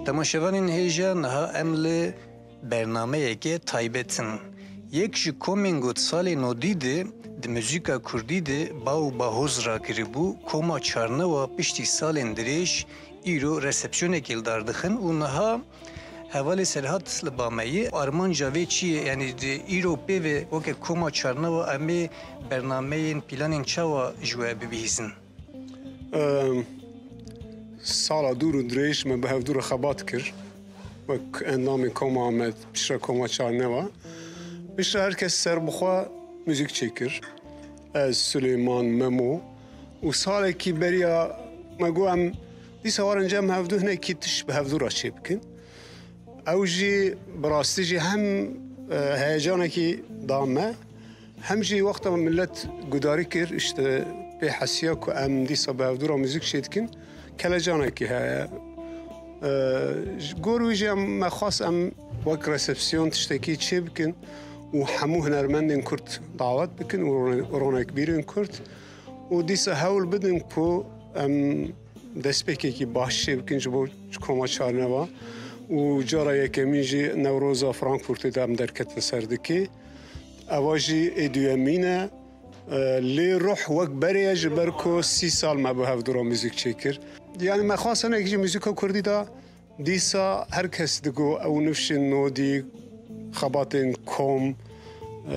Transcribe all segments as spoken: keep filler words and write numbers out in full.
Temaşevanên hêja, niha em li bernameyeke taybet in. Yek ji komên ku di salên nodî de di muzîka kurdî de ba û bahoz rakiribû, Koma Çarnewa piştî salên dirêj îro resepsiyonekê li dar dixin û niha hevalê Serhat li ba me ye. Armanca vê çi ye? Yanî di îro pê ve weke Koma Çarnewa em ê bernameyên, planên çawa ji we bibihîzin? Em, sala dûr û dirêj me bi hevdû re xebat kir. Wek endamên Koma Amed, piştre Koma Çarnewa. Piştre her kes serbixwe muzîk çêkir. Ez, Suleyman, Memo. Û salekî beriya me got em dîsa werin cem hevdû hinekî tişt bi hevdû re çêbikin. Ew jî bi rastî jî hem, e, heyecanekî da me, hem jî wexta millet gudarî kir, işte, pê hesiya ku em dîsa bi hevdû re muzîk çêdikin, kelecanekî heye. E, ji gor wî jî em, me xwest em wek resepsiyon tiştekî çêbikin û hemû hunermendên kurd dawet bikin û rone-, ronekbîrên kurd û dîsa hewl bidin ku em destpêkekî baş çêbikin ji bo Koma Çarneva û cara yekemîn jî Newroza Frankfurtê de em derketin ser dikê. Eva jî ê duyemîn e. E, lê ruh wek berê ye, ji ber ku sî sal me bi hevdû re muzîk çêkir. Yanî me xwest hinek jî muzîka kurdî de dîsa her kes digo ew nifşên nodî, xebatên kom, e,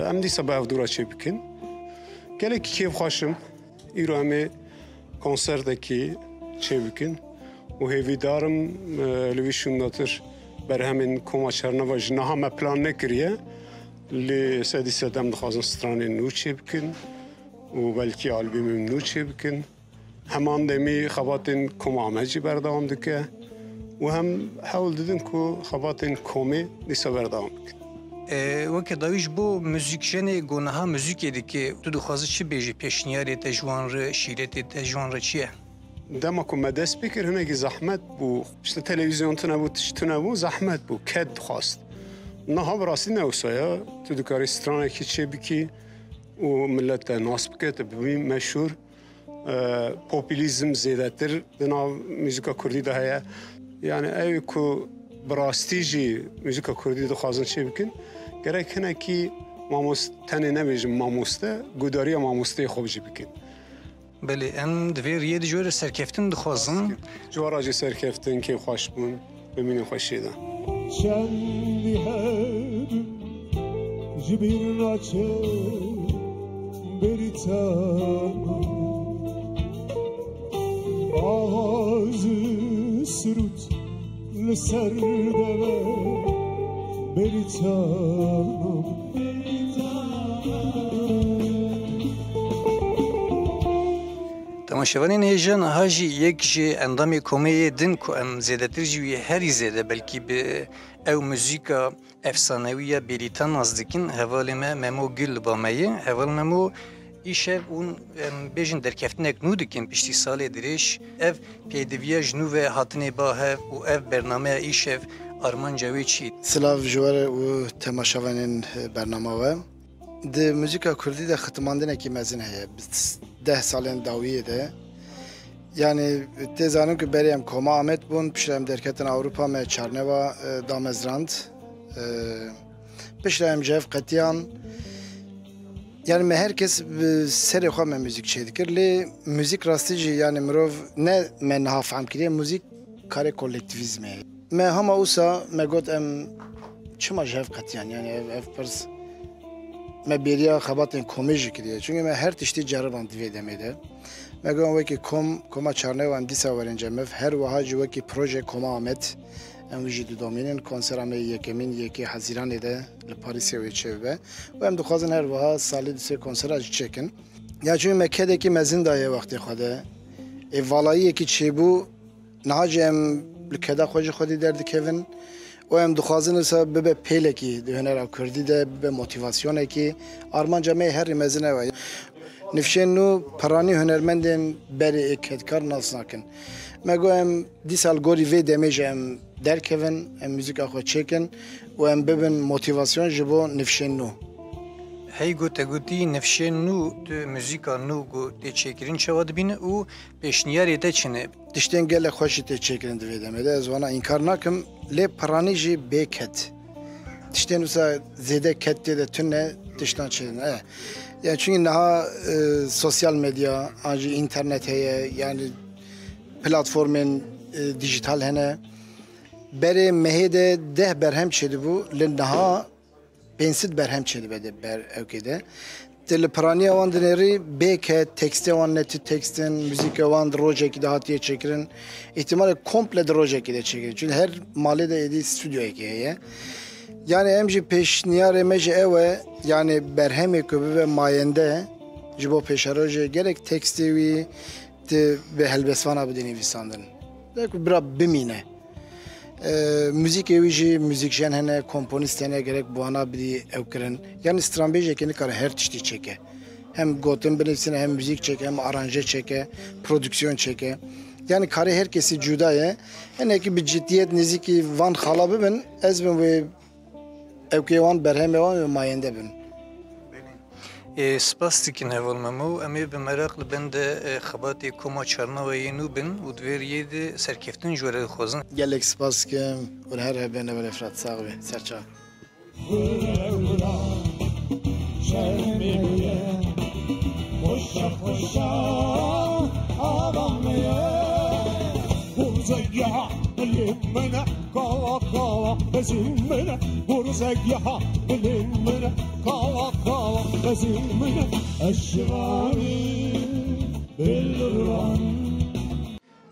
em dîsa bi hevdû re çêbikin. Gelekî kêfxweş im. Îro em ê konsertekî çêbikin û hêvîdar im, e, li vî şûndatir berhemên Koma Çerneva ji niha me plan nekiriye, lê sedî sed em dixwazin stranên nû çêbikin û belkî albûmên nû çêbikin. Heman demî xebatên Koma Amed jî berdewam dike û hem hewl didin ku xebatên komê dîsa berdewam bikin. E, weke dawî ji bo muzîkjenê ku niha muzîkê dike, tu dixwazî çi bêjî, pêşniyarê te ji wan re, şîretê te ji wan re çi ye? Dema ku me dest pê kir, hinekî zehmet bû. İşte televîzyon tune bû, tişt tune bû, zehmet bû, ked dixwast. Niha bi rastî ne wisa ye. Tu dikarî stranekî çêbikî û millet te nas bike, tu bibî meşhûr. E, populîzm zêdetir di nav muzîka kurdî de heye. Yani ew ku bi rastî jî muzîka kurdî dixwazin çê bikin, gerek hinekî mamos-, tenê nebêjin mamoste, godariya mamosteyê xwe jî bikin. Belê, em di vê riyê de ji we re serkeftin dixwazin. Ji we re jî serkeftin, kêfxweş bûn. Bimînin xweşiyê de. Çendî hebû ji bîr naçe berî te min. Avazî sirût li ser deve berî te min. Temaşevanên hêja, niha jî yek ji endamê komê yê din ku em zêdetir jî wî herî zêde belkî bi ew muzîka efsanewî ya Bêrîtan nas dikin, hevalê me Memo Gul li ba me ye. Heval Memo, îşev hûn, em bêjin, derkeftinek nû dikin piştî salê dirêj. Ev pêdiviya ji nû ve hatinê ba hev û ev bernameya îşev armanca wê çi ye? Silav ji we re û temaşevanên bernama we. Di muzîka kurdî de xitimandinekî mezin heye. Bi deh salên dawiyê de. Yanî tê zanin ku berê em Koma Amed bûn, piştre em derketin Ewropa, me Çarneva, e, damezrand. E, piştre em ji hev qetiyan. Yanî me her kes bi serê xwe me muzîk çêdikir. Lê muzîk rastî jî, yanî mirov ne me niha fehm kiriye, muzîk karê kolektîvîzmê ye. Me hema wisa me got, em çima ji hev qetiyan? Yanî ev, ev pirs me bêriya xebatên komê jî kiriye. Çunke me her tiştî ceriband di vê demê de. Me got, em wekî kom, Koma Çarneva em dîsa werin cem hev. Her wiha jî wekî proje Koma Amed, em wî jî didomînin. Konsera me yê yekemîn yekê Hezîranê de li Parîsê wê çêbibe. Û em dixwazin her wiha salê du sê konsera jî çêkin. Ya çunke me kedekî mezin daye wextê xwe de. Ê valayiyekî çêbû, niha jî em li keda xwe jî xwedî derdikevin û em dixwazin wisa bibe pêlekî di hunera kurdî de, bibe motîvasyonekî. Armanca me yê herî mezin ew e. Nifşên nû piranî hunermendên berê ê kedkar nas nakin. Me got em dîsa li gorî vê demê jî em derkevin, em muzîka xwe çêkin û em bibin motîvasyon ji bo nifşên nû. Hey ku te gotî nifşên nû, tu muzîka nû ku tê çêkirin çawa dibîne û pêşniyarê te çi ne? Tiştên gelek xweş jî tê çêkirin di vê demê de. Ez wana înkar nakim, lê piranî jî bê ket. Tiştên wisa zêde ket tê de tune, tiştan çêdin. E. Yani çünkü niha, e, sosyal medya, an jî înternet heye, yani platformên, e, dijital hene. Berê mehê de deh berhem çêdibû, li niha pênc sed berhem çêdibe di ber ewkê de. Tu li piraniya wan dinêrî bê ke tekstê wan ne tu tekst in, muzîka wan di rojekî de hatiye çêkirin. Îhtimalê komple di rojekî de çêkirin. Çünkü her malê de êdî stûdyoyekê heye. Yani em jî pêşniyarê me jî ew e, yani berhemê ku bibe mayende ji bo pêşerojê gerek tekstê wî tu bi helbestvana bidî nivîsandin. De ku bira bimîne. E, muzîkê wî jî muzîkjen hene, komponîst hene, gerek bi wana bidî ew kirin. Yani stranbêjekê nikare her tiştî çêke. Hem gotin binivîsine, hem muzîk çêke, hem aranje çêke, prodüksiyon çêke. Yani karê her kesî cuda ye. Hinekî bi ciddiyet nêzîkî van xala bibin, ez bin wê ewkê wan, berhemê wan wê mayende bin. Ê, spas dikin heval Memo. Em ê bi meraq li bende, e, xebatê Koma Çarnava yê nû bin û di vê riyê de serkeftin ji we re dixwazin. Gelek spas dikim û li her hebên hevalê Firat sax be. Serçav. Xweşa, xweşa, ava me ye. Gurzegeha dilê min e, kawa, kawa, bezî min e. Gurzegeha dilê min e, kawa, kawa, bezî min e. Eşiranî, belran.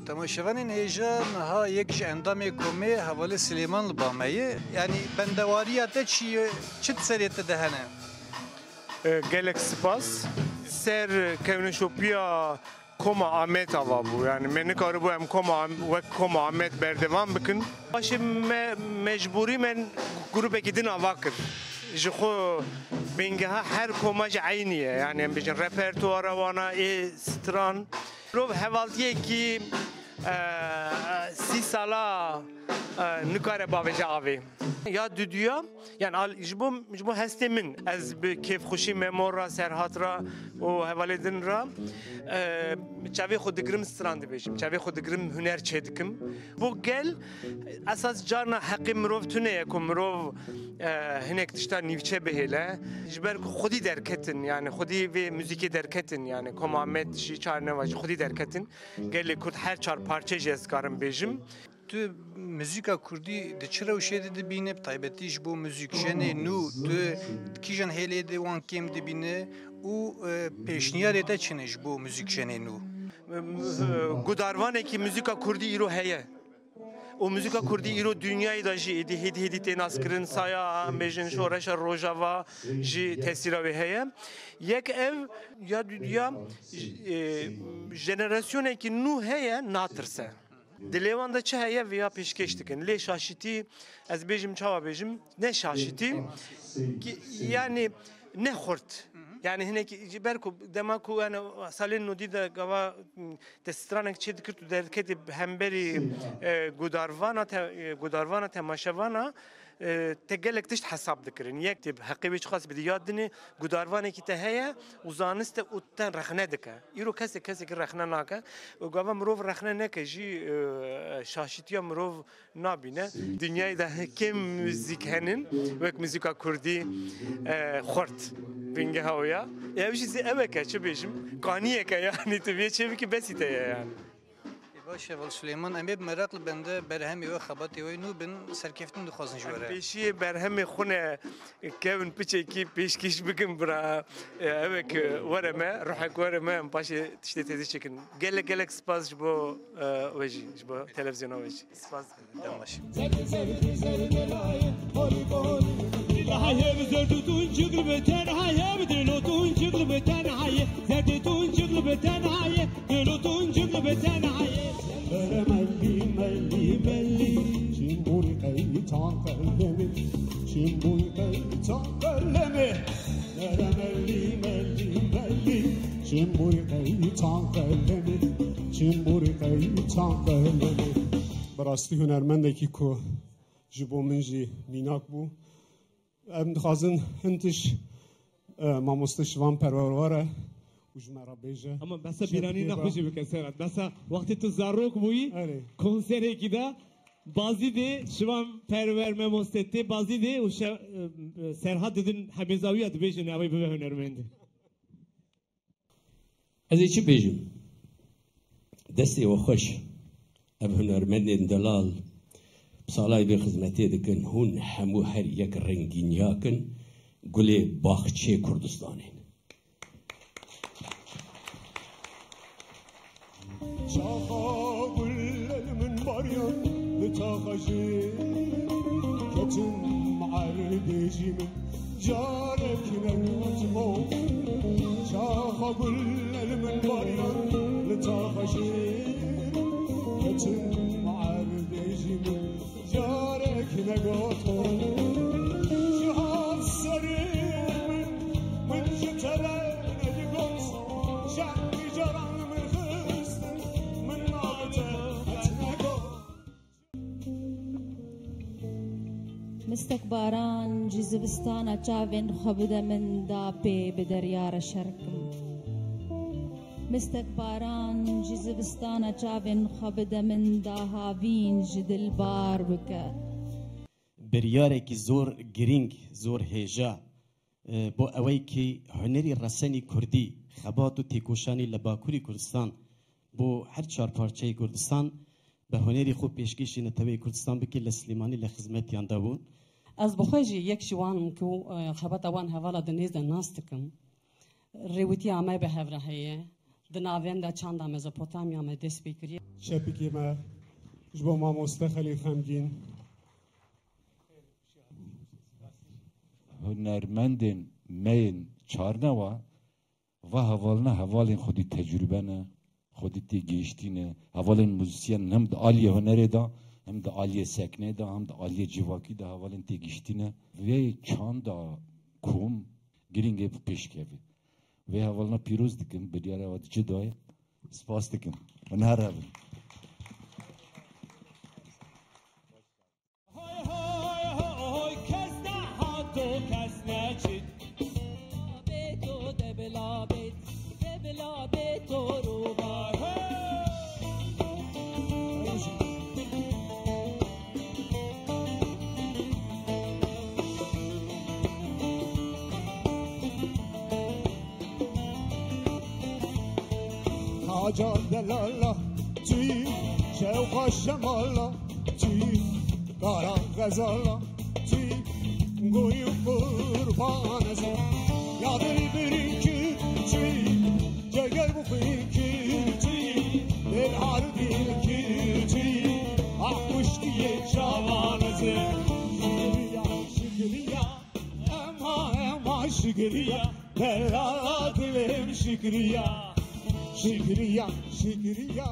Temaşevanên hêja, niha yek ji endamê komê hevalê Silêman li ba me ye. Yanî bendewariya te çi ye? Çi di serê te de hene? E, gelek spas. Ser kewneşopiya Koma Amed ava bû. Yani me nikaribû em Koma Am-, wek Koma Amed berdewam bikin. Paşê me mecbûrî me grûpekî din ava kir. Ji xwe bingeha her koma jî eynî ye. Yani em bêjin repertuara wana ê stran. Mirov hevaltiyekî, e, sî sala, e, nikare bavêje avê. Ya duduya, yani al-, ji bo, ji bo hestê min, ez bi kêfxweşî Memo ra, Serhat ra û hevalê din ra, e, çavê xwe digirim stran dibêjim, çavê xwe digirim huner çêdikim. Bo gel, esas carna heqê mirov tune ye ku mirov, e, hinek tişta nîvçe bihêle. Ji ber ku xwedî derketin, yani xwedî vê muzîkê derketin, yani Koma Amed jî çar neva ji xwedî derketin. Gelê Kurd her çar parçe jî ez karim bêjim. Tu muzîka kurdî di çi rewşê de dibîne, bi taybetî ji bo muzîkjenê nû, tu di kîjan hêlê de wan kêm dibîne û, e, pêşniyarê te çi ne ji bo muzîkjenê nû? Gudarvanekî muzîka kurdî îro heye. Û muzîka kurdî îro dinyayê de jî êdî hêdî hêdî tê naskirin, saya, em bêjin, şoreşa Rojava jî tesîra wê heye. Yek ev, ya duduya, e, jenerasyonekî nû heye, natirse. Dilê wan de çi heye, vêya pêşkêş dikin. Lê şaşîtî, ez bêjim, çawa bêjim, ne şaşîtî, ki, yani ne xurt. Yani hinek ji ber ku dema ku, yani salên nodî de gava, te stranek çê dikir, tu derdiketî hemberî, e, gudarvana te-, e, gudarvana, temaşevana, e, te gelek tişt hesab dikirin. Yek tê bi heqê wê çiqas bidî ya dinê, gudarvanekî te heye û zaniste û te rexne dike. Îro kesê kesekî rexne nake. Û gava mirov rexne neke jî, e, şaşîtiya mirov nabîne. Dinyayê de kêm muzîk henin, wek muzîka kurdî, e, xurt, bingeha wê ya. E, ew jî zê ewek e, çi bêjim, kaniyek e, yani tu vê çê bikî, besî te ye yani. E, baş e, Heval Suleyman, em ê bi meraq li bende berhemê we, xebatê we nû bin, serkeftin dixwazin ji we re. Em pêşiyê berhemê xwe ne kevin piçekî pêşkêş bikin bira. E, ewek, e, were me, ruhek were me, em paşê tiştê tezî çêkin. Gelek gelek spas ji bo, e, we jî, ji bo televizyona we jî. Spas dikim. Dem baş. Hayır, zerdutun cıglı beten, hayır, dilotun cıglı beten, hayır, zerdutun cıglı beten, hayır, dilotun cıglı beten, hayır. Bere melli, melli, melli, çimburi qey tan qelemi, çimburi qey tan qelemi. Nere melli, melli, melli, çimburi qey tan qelemi, çimburi qey tan qelemi. Bi rastî hunermendekî ku ji bo min jî mînak bû. Em dixwazin hin tişt, e, mamoste Şivan Perwerwar e û ji me re bêje. Ama besa bîranî nexwe jî bike Serhat. Besa wextê tu zarok bûyî, erê, konserekî de Bazîdê Şivan Perwer, mamoste tê Bazîdê û şe-, e, e, Serhat didin hemêza wî ya dibêjin, ew ê bibe hunermendê. Ez ê çi bêjim? Destê we xweş. Ev hunermendên delal bi salayê vê xizmetê dikin. Hûn hemû her yek rengîn yakin. Gulê baxçê Kurdistanê ne. Çaxa gul li min bariyan, li taxa jê ketim erdê jî min. Carek negot xo, çaxa gul li min bariyan, li taxa jê ketim erdê jî min. Carek negot xo, ji hat serê min, min ji te re nedigot, şehrî caran min xistin, min navê te het negot. Mistek baran ji zivistana çavên xwe bide min da pê bi derya re şer kim. Mistek baran ji zivistana çavên xwe bide min da havîn ji dil bar bike. Biryarekî zor girîng, zor hêja, e, bo ewey kî hunerî resenî kurdî, xebat û têkoşanî li Bakurî Kurdistan bo her çar parçeyê Kurdistan bi hunerî xwe pêşkêşî Neteweyê Kurdistan bike, li Silêmanî li xizmetiyan de bûn. Ez bi xwe jî yek ji wan im ku, e, xebata wan hevala di nêz de nas dikim. Rêwîtiya me bi hev re heye. Di navenda çanda Mezopotamya me dest pê kiriye. Şepikê me ji bo mamoste Xelîl Xemgîn. Hunermendên me yên çarnewa, va hevalina hevalên xwedî tecrûbe ne, xwedî têgihiştî ne. Hevalên muzîsyen hem di aliyê hunerê de, hem di aliyê seknê de, hem di aliyê civakî de hevalên têgihiştî ne. Vê çanda kom girîng e bi pêş keve. Vê hevalina pîroz dikim, biryara we di cih de ye. Spas dikim. Hûn her hebin. Hay hay hay, kes nehat û kes neçît. Bê to debila bê, debila bê to rûbar. Hey! Haca delala tu, şewqa şemala tu, kara xezala tu, goyî qurban ez ê. Ya dilbirî kir tu, ceger bixwî kir tu, dil har dil kir tu, ah kuştiyê çavan ez ê. Şikriya, şikriya, ema, ema şikriya, delala dilêm şikriya, şikriya, şikriya.